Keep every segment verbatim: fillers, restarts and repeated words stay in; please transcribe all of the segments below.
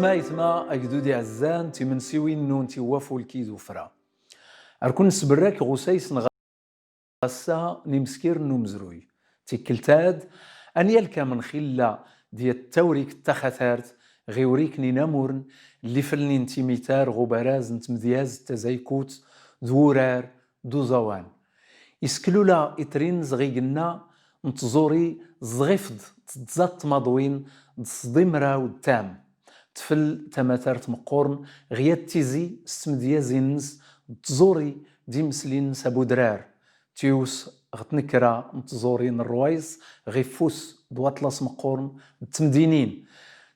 Aytma, agdud iɛzzan, timensiwin-nnun tiwwafulki d ufra. Ar kun-nsbrrak ɣ usayes n ɣassa n imskirn n umzruy. Tikklt-ad, ad nyalkam nxilla d yat tawrikt taxatart ɣ iwrikn inamurn lli flnin timitar ɣ ubaraz n tmdyazt tazaykut d wurar d uẓawan. Isklula itrin zɣ ignna n tẓuri zɣ ifḍ tẓat tmaḍwin d sḍimraw d tam. Tfl tamatart mqqurn ɣ yat tizi s tmdyazin-ns d tẓuri d imslin-ns abudrar. Tiws ɣ tnkra n tẓuri n rrways ɣ ifus d waṭlas mqqurn d tmdinin.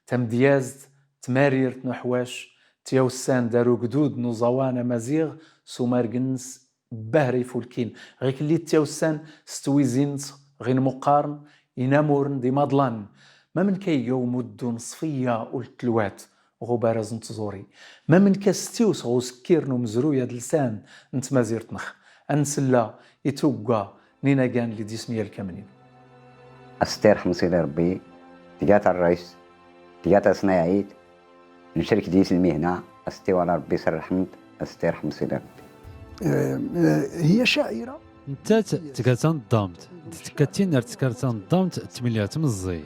Tamdyazt, tmarirt n uḥwac, tyawssan dar ugdud n uẓawan amaziɣ s umarg-ns Bahra ifulkin, ɣiklli tyawssan s twizint ɣ inmuqqarn, inamurn d imaḍlan. Mamnk a iga umuddu n Ṣfiyya ul Tlwat ɣ ubaraz n tẓuri? Mamnk a s tiws ɣ uskir n umzruy adlsan n tmazirt-nx? Ad nslla i tugga n inagan lli d isn yalkamnin. A s-t-irḥm Sidi Ṛebbi, tga tarrayst, tga tasnayɛit, ncrk dys lmihna, a s-t-iwala Ṛebbi s rrḥmt, a s-t-irḥm Sidi Ṛebbi. Eh, eh, hiya sha'ira. Nttat tga tanḍḍamt, d-tkka tin ar tkar tanḍḍamt d tmilya tmẓẓi.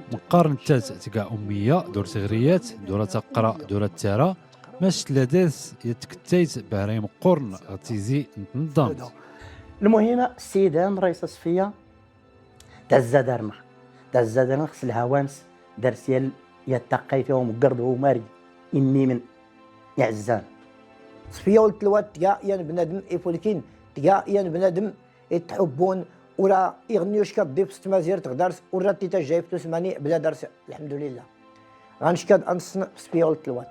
Mqqar nttat tga ummiyya, d ur tɣri yat, d ur tqqra, d ur ttara, mac tlla dars yat tkettayt bahra imqqurn ɣ tizi n tnḍḍamt. Lmuhim, ssida n rraysa Ṣfiyya, Tazza darnɣ, tazza darnɣ s lhawa-ns, dar s yal yat taqqayt i umgirḍ d umarg innimen iɛzzan. Ṣfiya ul Tlwat tga yan bnadm ifulkin, tga yan bnadm ittḥubbun, ura iɣnni ucka ḍḍif s tmazirt ɣ dars, ura titajja iftus mani bla dars, lḥemdulillah. Ɣanckad anṣṣn f Ṣfiya ul Tlwat.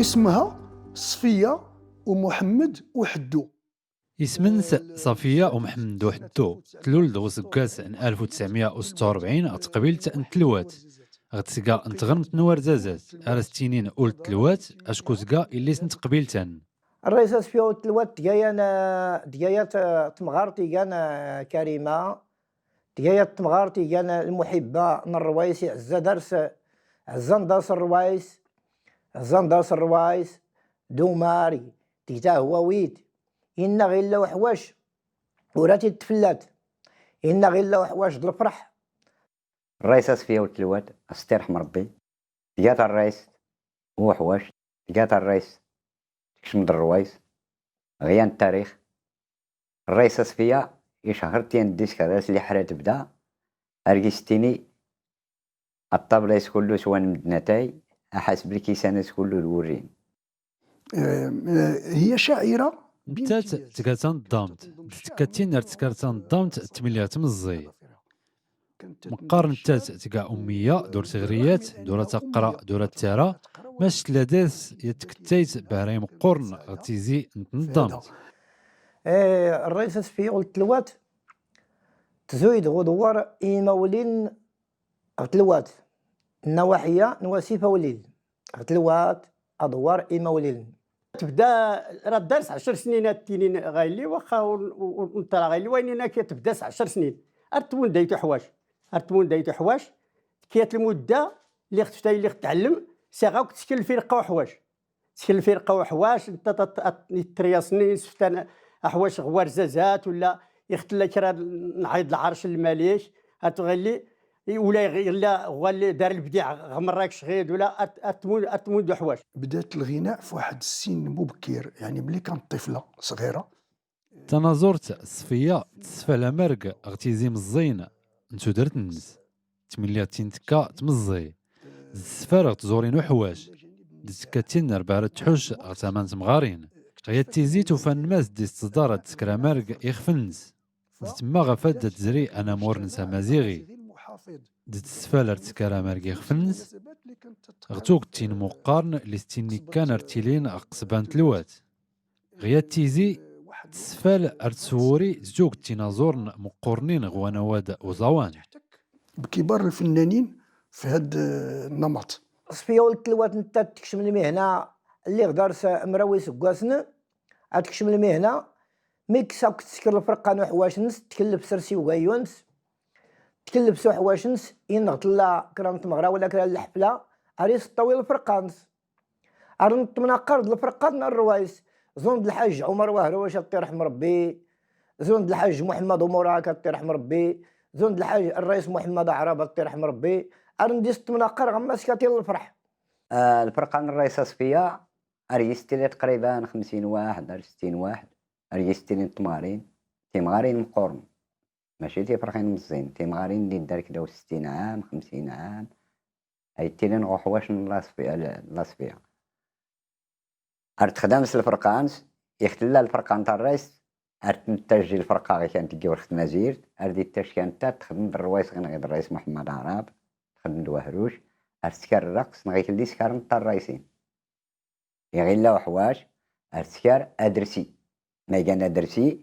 Ismha Ṣfiya u Muḥemmed u Ḥeddu. Isem-ns Ṣafiya u Mḥemmed u Ḥeddu, tlul-d ɣ useggas n alef u tesɛemya u setta u rebɛin ɣ tqbilt n Tlwat, ɣ tesga n tɣrmt n Warzazat, ar as-ttinin ul Tlwat, acku tga illi-s n tqbilt-an. Rraysa Ṣfiya ul Tlwat tga yan, tga yan t-, tmɣart igan, eh, Karima, tga yan tmɣart igan lmuḥibba n rrways, iɛzza dars, ɛzzan dars rrways, ɛzzan dars rrways, d umarg, tgta hwawit, inna ɣ illa uḥwac, ura t-id-tfllat, inna ɣ illa uḥwac d lfrḥ. Rraysa Ṣfiya ul Tlwat, a s-tirḥm Ṛebbi, tga tarrayst, uḥwac, tga tarrayst, tkcmd rrways, ɣ yan ttarix, Rraysa Ṣfiya, ichhṛ-t yan ddis kras liḥra tbda, ar gis tini, aṭṭabla-is kullu s wanmdnatay, aḥasb lkisan-is kullu d wurrin. Eh, eh, hiya sha'ira. Nttat tga tanḍḍamt, d-tkka tin ar tkar tanḍḍamt d tmilya tmẓẓi. Mqqar nttat tga ummiya, d ur tɣri yat, d ur tqqra, d ur ttara, mac tlla dars yat tkettayt bahra imqqurn ɣ tizi n tnḍḍamt. Eh, rraysa Ṣfiya ul Tlwat, tzuyd ɣ udwar imawlin ɣ Tlwat, nnawaḥiya n wasif awlil, ɣ Tlwat, adwar imawlin. Tbda, ra ddars ɛcr snin ad ttinin ɣa illi, waxxa ur, ur, ur neṭṭra ɣa illi, wa inin akka tbda s ɛcr snin. Ar tmundayt uḥwac. Ar tmundayt uḥwac, tkiyat lmudda, lliɣ tftay, lliɣ tɛellem, Siɣ akk ttkil firqa uḥwac. Ttkil firqa uḥwac, ntta tat-, at-, itriyasni, sftan aḥwac ɣ warzazat, wala ixtlla kra n-, nɛiḍ lɛarc lmalik, at ɣilli, i-, wala ɣ-, illa ɣwalli dar lbdiɛ ɣ Mrakc ɣid, wala at-, at-, tmud, at-, tmud uḥwac. بدأت الغناء في واحد السن مبكر، يعني ملي كانت طفلة صغيرة. Tanaẓurt Ṣfiya tesfal amerg ɣ tizi meẓẓiyn n tudert-nnes. Tmilli ɣ tin tekka tmeẓẓi. D tesfal ɣ tẓurin uḥwac. D tekka tin ar bahra tḥuc ɣ tama n temɣarin. Ɣ yat tizi tufa nnmas d-is teẓḍar ad tesker amerg ixef-nnes. D temma ɣef ad d-tezri anamur-nnes amaziɣi. D tesfal ar tesker amerg ixef-nnes. Ɣ tuget tin muqqarn li s tinni kkan ar tilin ɣ qesba n tlwat. Ɣ yat tizi, tesfal ar tswuri d tuget tinaẓurn muqqurnin ɣ wanawad uẓawan. بكبار الفنانين في هاد النمط. Ṣfiya ult tlwat ntta ad tekcem lmihna lli ɣ dars mraw isggwasen, ad tekcem lmihna, mi kkes akk tesker lfrqan uḥwac-nnes, tkelleb sers i ugayyun-nnes, tkelleb s uḥwac-nnes, inɣ tlla kra n tmeɣra wala kra n lḥfla, ar isṭṭawi lfrqan-nnes. Ar nṭṭmnaqqar d lfrqan n rrwayes. Ẓun d lḥajj Ɛumar Wahruc, ad t-irḥem Ṛebbi. Ẓun d lḥajj Muḥemmad Umurak, ad t-irḥem Ṛebbi. Ẓun d lḥajj rrayes Muḥemmad Aɛrab, ad t-irḥem Ṛebbi. Ar ndis ṭṭmnaqqar ɣ maska tin lfrḥ. Ah, lfrqan n rrayes Ṣfiya, ar yis tili tqriban xemsin waḥd, ar settin waḥd, ar yis tili n tmarin, timɣarin mqqurn. Maci tifrxin mẓẓin, timɣarin di ddar kdaw settin ɛam, xemsin ɛam, ay ttilin ɣ uḥwac n Ṣfiya, Ṣfiya. Ar txdam s lfrqan-ns, ix tlla lfrqan n tarrayst, ar tntajji lfrqa ɣi kan tggi wrx tmazirt, ar di ttackant ad txdm d rrwayes ɣi nɣi d rrayes Muḥemmad Aɛrab, txdm d Wahruc, ar tskar rrqs nɣi klli skar n tarraysin. Iɣ illa uḥwac, ar tskar adrsi. Ma igan adrsi,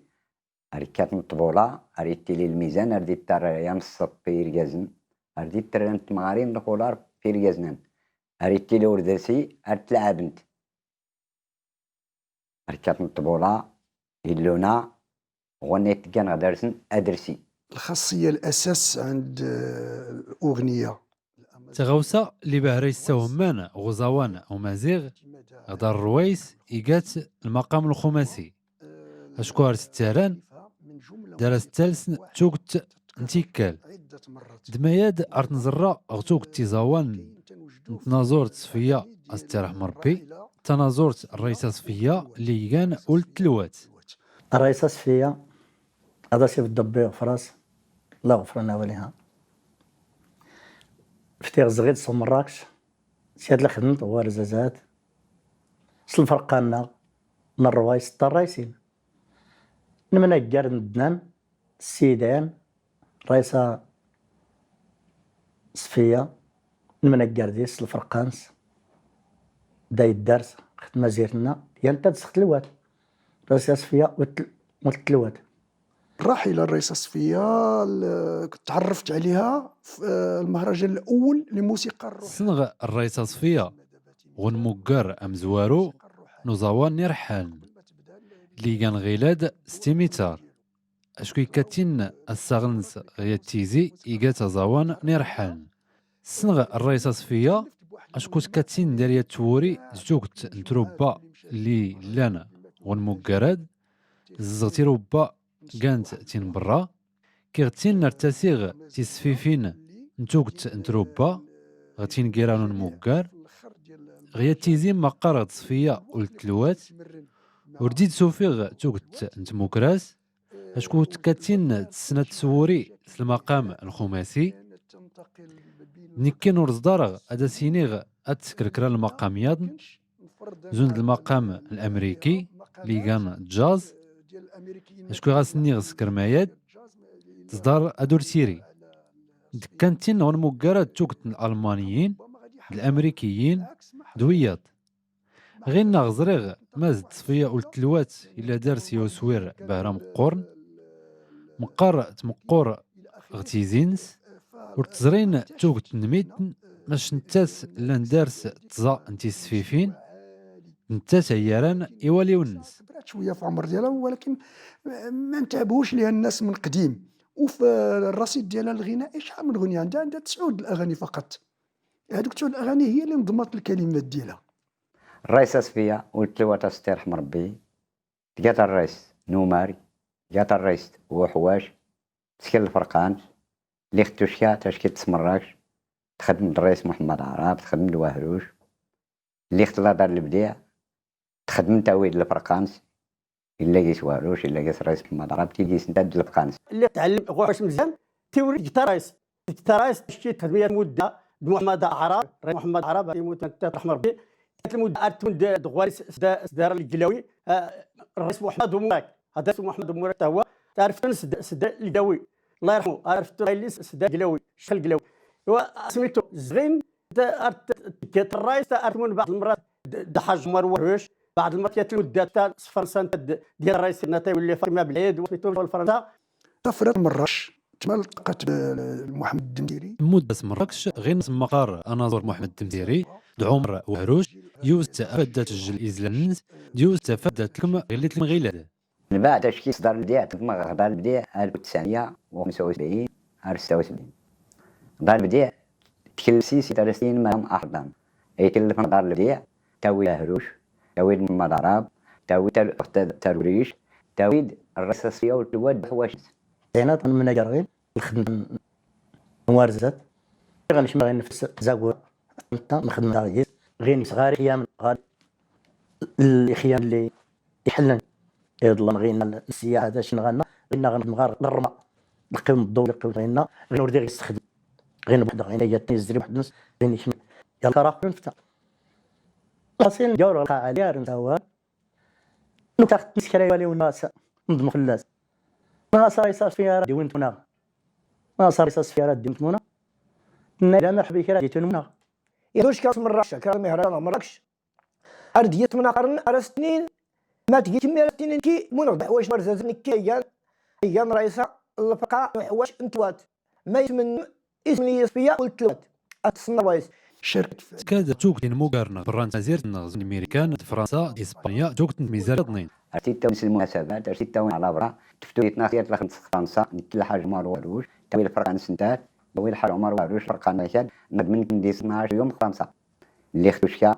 ar ikkat n ṭṭbula, ar ittili lmizan, ar di ttar yamṣṣt f irgazn, ar di ttrant tmɣarin lxular f irgazn-an, ar ittili urdrsi, ar tlɛabnt. Ar ikkat n ṭṭbula, illuna, ɣunna itggan ɣ darsn adrsi. الخاصية الأساس عند، آه، الأغنية. Taɣawsa lli bahra issawhmman ɣ uẓawan umaziɣ ɣ dar rrwayes iga-t lmaqam lxumasi. Acku ar s-ttaran, dar as-ttalsn tugt n tikkal. D mayad ar t-nẓrra ɣ tugt n iẓawan n tnaẓurt Ṣfiya, as-tt-irḥem Ṛebbi, tanaẓurt n rraysa Ṣfiya lli igan ult tlwat. Rraysa Ṣfiya, ad as-ibedd Ṛebbi iɣfr-as, Llah iɣfr lana wa liha. Ftiɣ zɣid s Mṛakc, s yad lxdmt ɣ warzazat, s lfrqan-nneɣ n rrwayes d tarraysin. Nmnaggar ndnan, s idan, rraysa Ṣfiya, nmnaggar dis s lfrqan-ns, da iddars ɣ tmazirt-nna, yan tad sɣ tlwat. Rraysa Ṣfiya, ult-, ult tlwat. الراحلة الرئيسة صفية، ال-، تعرفت عليها في، آه، المهرجان الأول لموسيقى الروح. Ssnɣ rraysa Ṣfiya ɣ unmuggar amzwaru n uẓawan n irḥan, lli igan ɣilad s timitar. Acku ikka-tt-in assaɣ-ns ɣ yat tizi iga-tt aẓawan n irḥan. Ssnɣ rraysa Ṣfiya, acku tekka-tt-in dar yat twuri d tugt n trubba lli llan ɣ unmuggar-ad, zzɣ tirubba gant tin n berra, kiɣ-tt-in ar ttasiɣ tisfifin n tugt n trubba ɣ tingira n unmuggar. Ɣ yat tizi ma qqareɣ d Ṣfiya ult tlwat, ur d-id-sufiɣ tugt n tmukras, acku tekka-tt-in tessna ad tswuri s lmaqam lxumasi. D nikkin ur ẓḍareɣ ad as-iniɣ ad tesker kra n lmaqam yaḍn, zund lmaqam lamriki, lli igan jazz, acku ɣas nniɣ sker mayad, tẓḍar ad ur tiri. D kkan-tt-in ɣ unmuggar-ad tugt n lalmaniyin, d lamrikiyin, d wiyaḍ. Ɣinna ɣ ẓriɣ ma d Ṣfiya ult tlwat illa dars i uswir bahra meqqurn, meqqar tmeqqur ɣ tizi-ns, ur tt-ẓrin tugt n midn, mac nttat llan dars tẓa n tisfifin, nttat ay yaran i waliwen-ns. كبرات شوية في عمر ديالها، ولكن ما نتعبوش ليها الناس من قديم. وفي الرصيد ديالها الغنائي شحال من غنية عندها؟ عندها تسعود الأغاني فقط. هذوك تاع الاغاني هي اللي نظمت الكلمات ديالها. الرئيس اصفيه ولتلوات استير حمر بي، تقات الرئيس نوماري، تقات الرئيس وحواش، تسكن الفرقان، اللي ختوشكا تشكي تسمراكش، تخدم الرئيس محمد عراب، تخدم الوهروش، اللي ختلا دار البديع، تخدم تاويد الفرقانس، الا قيس وهروش، الا قيس الرئيس محمد عراب، تيقيس انت الفرقانس. اللي تعلم غوش مزيان، تيوري جتا رايس. جتا رايس تشتي تخدمية مدة محمد عراب، رئيس محمد عراب، يموت انت ترحم ربي. كانت المدة ارتون د-، دغوالي س-، سدا-، سدار الجلاوي، آه، الرئيس محمد مبارك. هذا اسمه محمد مبارك تا هو. تعرف تونس سد-، سدا الجلاوي. الله يرحمه. عرفت اللي س-، سدا الجلاوي، الشيخ الجلاوي. هو سميتو زغين، تا ارت-، كيت الرئيس، تا ارتمون بعض المرات د-، د حاج عمر وهوش، بعض المرات كيت المدة تا فرنسا، تا د-، ديال الرئيس سيدنا تا يولي فاطمة بالعيد، وسميتو فرنسا. طفرت مراكش، تما التقات ب-، محمد الدمديري. مدة مراكش غير مقر أنا زور محمد الدمديري، د عمر وهروش، يوست أفدت الجل إزلانس، يوست أفدت لكم غليت المغيلاد. من بعد أشكي صدر البديع، تما غدا البديع، ألف وتسعمية وخمسة وسبعين، ألف وتسعمية وستة وسبعين. دار البديع، تكلسي سي تلاتين ما هم أحضان. أي كلفنا دار البديع، تاوي هروش، تاوي محمد عراب، تاوي تل-، تل-، تلوريش، تاوي الرصاصية والتواد بحواشنس. زينات من جرغين، الخدمة نوار زاد. غنشمع غير نفس زاكور. نتا نخدم داغيس. غير صغاري خيام غاد. الخيام اللي يحلن. يضل غير السياحة هذا شنو غانا. غير غنخدم غير الرمى. نقيم الضو، نقيم غينا. غير نوردي غير يستخدم. غير بوحدة، غير يتني يزري بوحد النص. غير يشمع. يلا راه كنت. أصيل جور القاعة ليار نتاوى. نتاخد مسكرة يوالي وناس. نضم خلاص. ما صار يصير فيها راه ديون تونا. ما صار يصير فيها راه ديون تونا. إلا مرحبا بك راه ديتون منا. يدوش كاس مراكش، كاس مهرجان مراكش. أرد يتمنى قرن أرى سنين. ما تجي كمية سنين كي منغ دعوة شمر زازن كي أيان. أيان رئيسة الفقا نحوش انتوات. ما يسمن اسم لي يصفية قلت له. أتصنع وايس. شركة ف- كاد توك دين موغارنا فرنسا زير نغز أمريكان، فرنسا، إسبانيا، توك ميزار اثنين. أرتيتا ونس المناسبات، أرتيتا ون على برا، تفتو يتناخيات لخمس فرنسا، نتل حاج عمر وروش، تاوي الفرقان سنتات، تاوي الحاج عمر وروش، فرقان ميشاد، نقد من كنديس اثناش يوم فرنسا. اللي ختوشكا،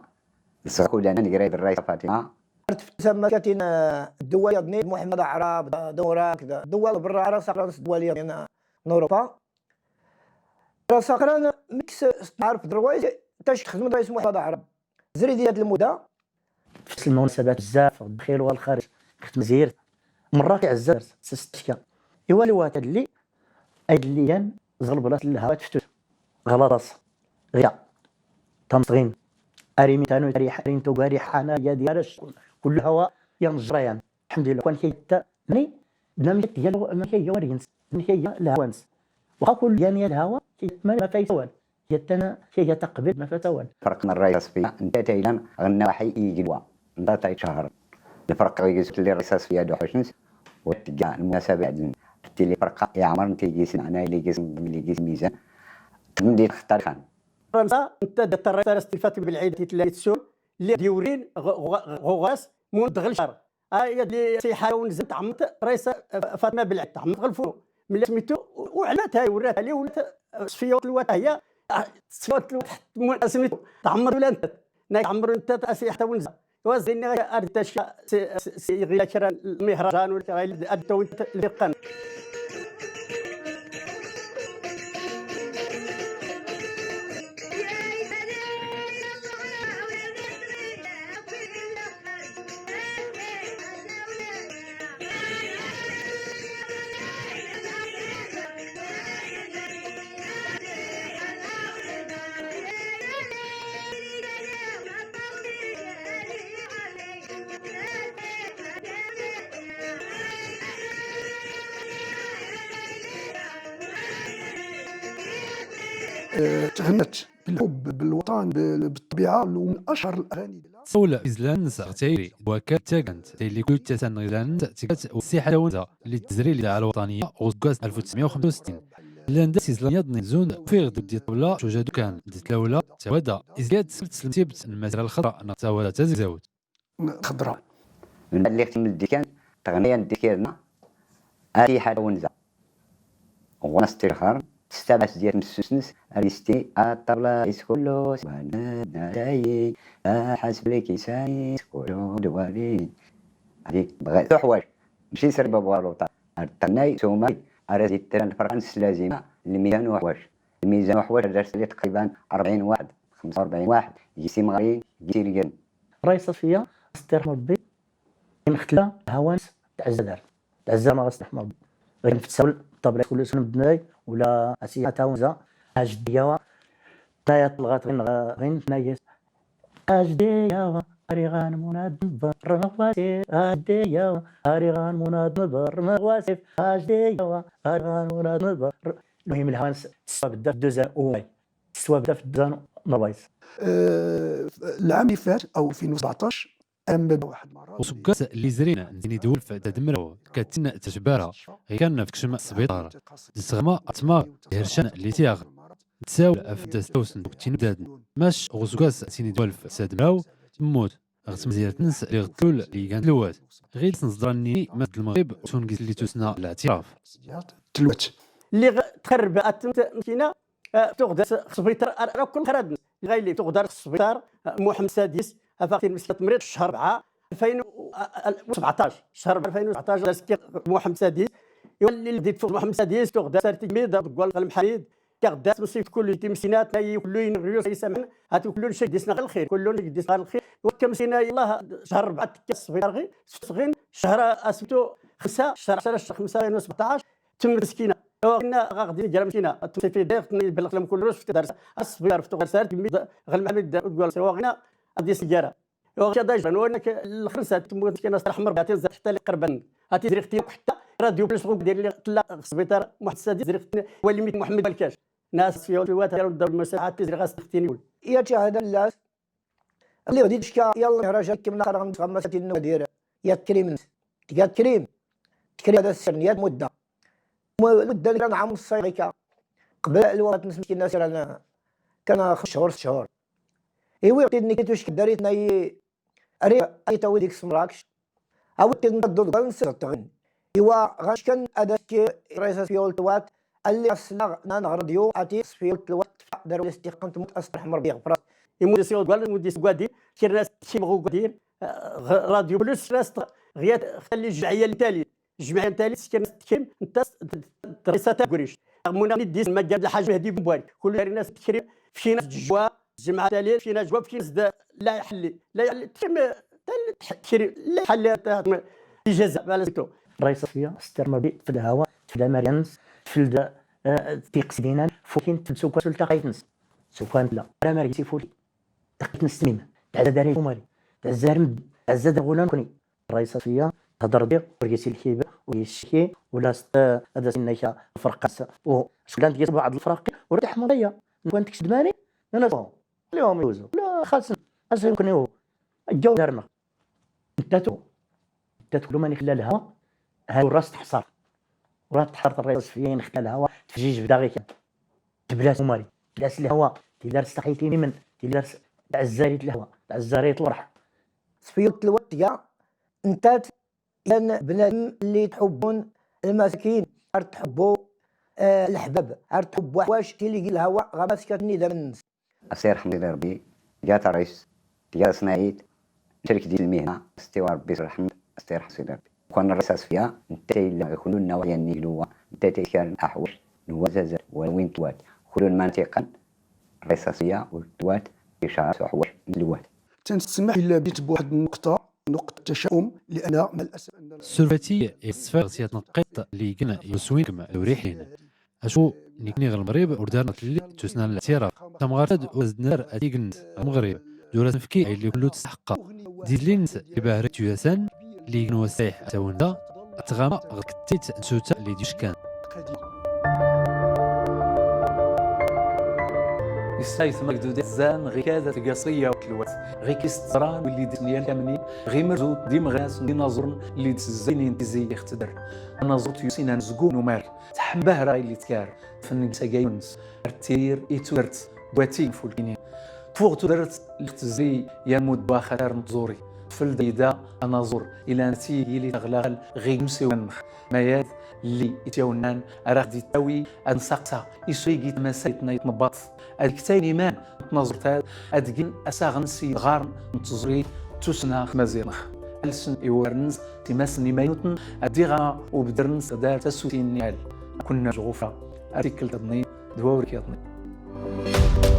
زغكو دانا نقرا الرئيسة فاطمة. عرفت سما كاتين، آه، الدول يضني محمد عراب، د-، دورا كذا. دول برا على ساقران الدول يضني نوروبا. راه ساقران ميكس تعرف درويز تاش تخدم رئيس محمد عراب. زريدي هاد المدة. في المناسبات بزاف، الدخيل والخارج. خدمة زيرت. مرة في عزة درت، سستشكا. إيوا الوات اللي، أي اللي ين، زغل بلاص الهوا تفتوت. غلاطاس. غيا. تمصغين. أريمي تانو تريح، أرين تو غاري حانا، يا ديارش. كل هوا ينجريان. الحمد لله. كون كي تا، مني، بنام جت يلو، ما كي يو رينس. ما كي يو الهوانس. وخا كل يان يا الهوا، كي ما، ما فايت وال. يتنا كي يتقبل ما فتوان. فرقنا الرئيس فيها، انت تايلان غنى وحي يجلوا. انت تايتشهر. الفرق يجلس اللي الرئيس فيها دو حشنس، وتجا المناسبة عدن. تي اللي فرقة يا عمر، انت يجيس معنا، اللي يجيس، اللي يجيس ميزان. تمدي تختار خان. فرنسا، انت دت الرئيس فاتي بالعيد، تي تلاقي تسول، اللي ديورين، غ-، غ-، غوغاس، مون دغل شهر. آه، يا دي سي حاجة ونزلت عمت رئيس، آه، فاطمة بالعيد، عمت غلفو. ملي سميتو، وعلاتها، وراتها لي، ولات، آه، صفية وتلواتها هي، آه، صفية وتلوات حت مو-، سميتو، تعمر ولا انت؟ ناي تعمر انت، اسي حتى ونزا. وزيني غير ارد تشكا، سي، سي، سي غير كرا المهرجان ولا غير ارد تو انت اللي قن. آه، تغنت بالحب، بالوطن، بال-، بالطبيعة، ومن أشهر الأغاني. صولة إزلانس غتيري، وكانت تاكنت، تيلي كنت تسان إزلانس، تكات وسيحة ونزا، اللي تزري للدعاء الوطنية، وزكاس ألف وتسعمية وخمسة وستين. لان داس إزلانيا دنيزون، فيغ دي طبلة، شوجا دوكان، دي تلاولة، تاودا، إزياد سلت سلمتيبت، المزرعة الخضراء، نغتاودا تازيزاوت. خضرة. من بعد اللي ختم الديكان، تغنية الديكيرنا، آتي حاجة ونزا. غنى ستيرخارن، Testabaḥ s-dyat messus-nnes, ar yestini aṭṭabla iskullu s-wan-nna dayin, aḥasbli kisani iskullu d-walin. Hadi bɣa tuḥwaǧ, mci srib abuɣaluṭa, ar tannay s-umay, ar as-ittran lferqan s-lazima, lmizan uḥwaǧ. Lmizan uḥwaǧ ar dar-sali taqriban rbɛin waḥed, xemsa u rbɛin waḥed, gis imɣaryin, gis irgazen. Ṛaysa Sfiya, s-tirḥm Ṛebbi, inxtla lhawa-nnes tɛezza dar. Tɛezza ma ɣas tirḥm Ṛebbi. Ɣin ftsawel ṭṭabla iskullu s-wan-nna dayin, ula asiya tawnza, ajddi yawa, taya tlɣat ɣin, ɣin tnayes. Ajddi yawa, ariɣan munad nbar, mɣwasif, ajddi yawa, ariɣan munad nbar, mɣwasif, ajddi yawa, ariɣan munad nbar. Lmuhim lhawa-nnes teswa bdda f dduzan umay. Teswa bdda f dduzan n ṛwayes. Eh, lɛam ifat, aw ألفين وسبعطاش, Usgggas lli izrin n tin idwulf d tadmraw, kkatn tacbara, ɣikan ftkcm sbiṭar. Dsɣma tmaɣ, hircan lli tiɣ. Tsawel f ddastaws n tuktin bdadn. Mac ɣ usgggas tin idwulf d tadmraw, tmmut, ɣ tmzirt-ns lli ɣ tlul lli igan tlwat. Ɣil snẓdra nni ma d lmɣrib, s ungis lli tusna laɛtiraf. Tlwat. Lliɣ txrb atmt mskina, tuɣ dar s sbiṭar, ar akk lxradn. Ɣayli tuɣ dar s sbiṭar, muḥemmed sadis, afaq tin mskina tmriḍ, chr rbɛa, alfayn u sbɛṭac, chr rbɛa alfayn u sbɛṭac, dar s muḥemmed sadis. Iwa lli ldi tfuɣ muḥemmed sadis, tuɣ dar s ar tgmid, deg wal ɣ lmḥamid, kaɣ dar s msif kullu, tin mskina tnayi kullu, inɣyus isamḥn, hati kullu nsheg disna ɣ lxir, kullu nsheg disna ɣ lxir. Iwa tka mskina, yallah, chr rbɛa tekka s sbiṭar ɣi, sɣin, chr asbtu xmsa, chr ɛcra, chr xmsa, alfayn u sbɛṭac, Tmmt mskina. Iwa ɣina ɣa ɣ din ijra mskina. Tmsifi diɣ tnni belɣ tlam kullu s fti dar s. Asbiṭar ftuɣ dar s ar tgmmi ɣ lmḥamid, ur tgwal s iwa ɣina. Ad isjara. Iwa ɣina da ijra, nwa nek lxrsa tmut mskina s rḥma Ṛebbi, atin zat ḥtta li qrban. Ati zriɣ tin akk ḥtta. Radyu plus ɣuk dir li tlla ɣ sbiṭar muḥemmed sadis, zriɣ tin wali mit muḥemmed walkac. Nas fi yawm lwat yaru dar musaḥat, zriɣ as tin yul. Iya ti hada llas. Lliɣ di tcka, yalla mihraja kemmna xarɣ n tɣammasatin n ugadir. Yat krim-ns. Tga krim. Tkrim ad as-sirn, yat mudda. Mu-, mudda n kra n ɛam ṣṣay ɣika. Qbel lwafat-ns mskina siran kan xems cchur, st cchur. Iwi-ɣ-t-id nekki tucka darit n ayi, ari, ayi tawi dik s Mrakc. Awi-t-id ntaḍḍu deg wal n sḍeṭ ɣin. Iwa ɣac kan ad as-ki ṛaysa s fyul tlwat, alli as-slaɣ nan ɣ ṛadyu, ati s fyul tlwat tfa dar wis tiqqan tmut, as-trḥm Ṛebbi iɣfr-as. Imudis iɣ deg wal, imudis gwadin, kirn-as tkim ɣ ugwadin, ɣ ṛadyu plus, kirn-as ɣ yat xtalli jmaɛiyya li tali. Jmaɛiyya n tali, kirn-as tkim, ntas, t-, t-, ṛaysa tagrict. Ɣ muna nidis, maggar d lḥaj Mehdi Bumbwari. Kullu darin-as tkim, fkin-as jwa, Jmaɛa tali, fkin-as jwa, fkin-as d la iḥelli. La iḥelli, tkim, tali, tḥ-, kiri, la iḥelli, ta-, tm-, ijaza, bala sito. Ṛaysa Sfiya, s tirḥm Ṛebbi, tfld lhawa, tfld amaryans, tfld, eh, tiqsidinan, fukin tfld s ukwas ul taqayt-ns. S ukwan tla. Ara margis ifuli. Taqayt-ns tmim. Tɛezza dar i umari. Tɛezza ar md-, tɛezza dar ɣula nkni. Ṛaysa Sfiya, thedr diɣ, ur gis i lkibr, ur gis ccki, ula s-, ad as-inna ka lfrqa-s, u, s ulan tgis baɛḍ lfraqi, ur tḥmd aya. Nkwan tkcd mani, nana-s, lihum iwzu, la xasn, as-nkni u, ǧǧaw dar-nneɣ. Ntat u, ntat kullu man ixla lhawa, ha ur as-tḥṣar. Ur as-tḥṣar Ṛaysa Sfiya, ixla lhawa, tfjij bda ɣikan. Tbla s umari, tbla s lhawa, tili dar s taxayt imimen, tili dar s tɛezzarit lhawa, tɛezzarit lferḥ. Sfiya tlwat tga, ntat Yan bnadem lli tḥubbun lmasakin, ar tḥubbu, eh, leḥbab, ar tḥubbu ḥwac tili g lhawa ɣ maskatn idamn-ns. As irḥem Sidi Ṛebbi, tga taṛṛayt, tga tasnayt, tcerk di lmihna, as tiwa Ṛebbi s rrḥem, as tirḥem Sidi Ṛebbi. Kan Ṛaysa Sfiya, ntat a illan ɣ kullu nnawaḥi-nni g lwa, ntat a iskarn aḥwac n wazazar, wa win tlwat, kullu man tiqqan, Ṛaysa Sfiya u tlwat, icar s uḥwac n tlwat. Tntsmaḥ illa bit bwaḥd nnuqṭa, nnuqṭa tasha'um, li'anna ma l'asaf anna ssurfati i tṣfir s yat tneqqiṭ lli igan i uswingm d uriḥin. Acu, nikni ɣ lmɣrib ur darn tlli tusna n liɛtiraf. Tamɣart-ad ur as-d-nerr ad ign ɣ lmɣrib, d ur as-nfki aylli kullu testaḥqqa. D idlin-ns ibahra tuyat-an, lli igan wasayḥ a tawnda, a tɣama ɣ tkettit n tsuta lli d-yuckan. Isayt magdud izzan, ɣikad a tga Sfiya u tlwat, ɣikis ẓran willi d-isnyan kamnin, ɣ imerzu d imɣas n inaẓuren lli d-zzaynin tizi ixtder. Anaẓur tuyusin anezgu n umar, tḥembahra illi tkar, tfenn isagayun-ns, ar ttir i tudert, d watig n fulkinin. Tfuɣ tudert lli ɣ-tezzi yan muddu axatar n tẓuri. tfld ida anaẓur ilan s-igi li-taɣlaɣal ɣ-imsiwnan-nx. Mayad lli ityawnnan ar-aɣ-d-ittawi ad-nsaqsa iswi gi-tmasayt n-ayt-nbaṭ ad-iktayni iman n-tnaẓurt-ad, ad-gin asaɣn s-idɣarn n-tẓuri d-tussna ɣ-tmaziɣt-nx. Alsn iwurarn-ns s-imasn imaynutn, ad-iɣa ubdrn-ns ɣ-dar tasuti n-iɛal. Akwn-naj ɣufra ar-tikklt yaḍnin d-wawrk yaḍnin.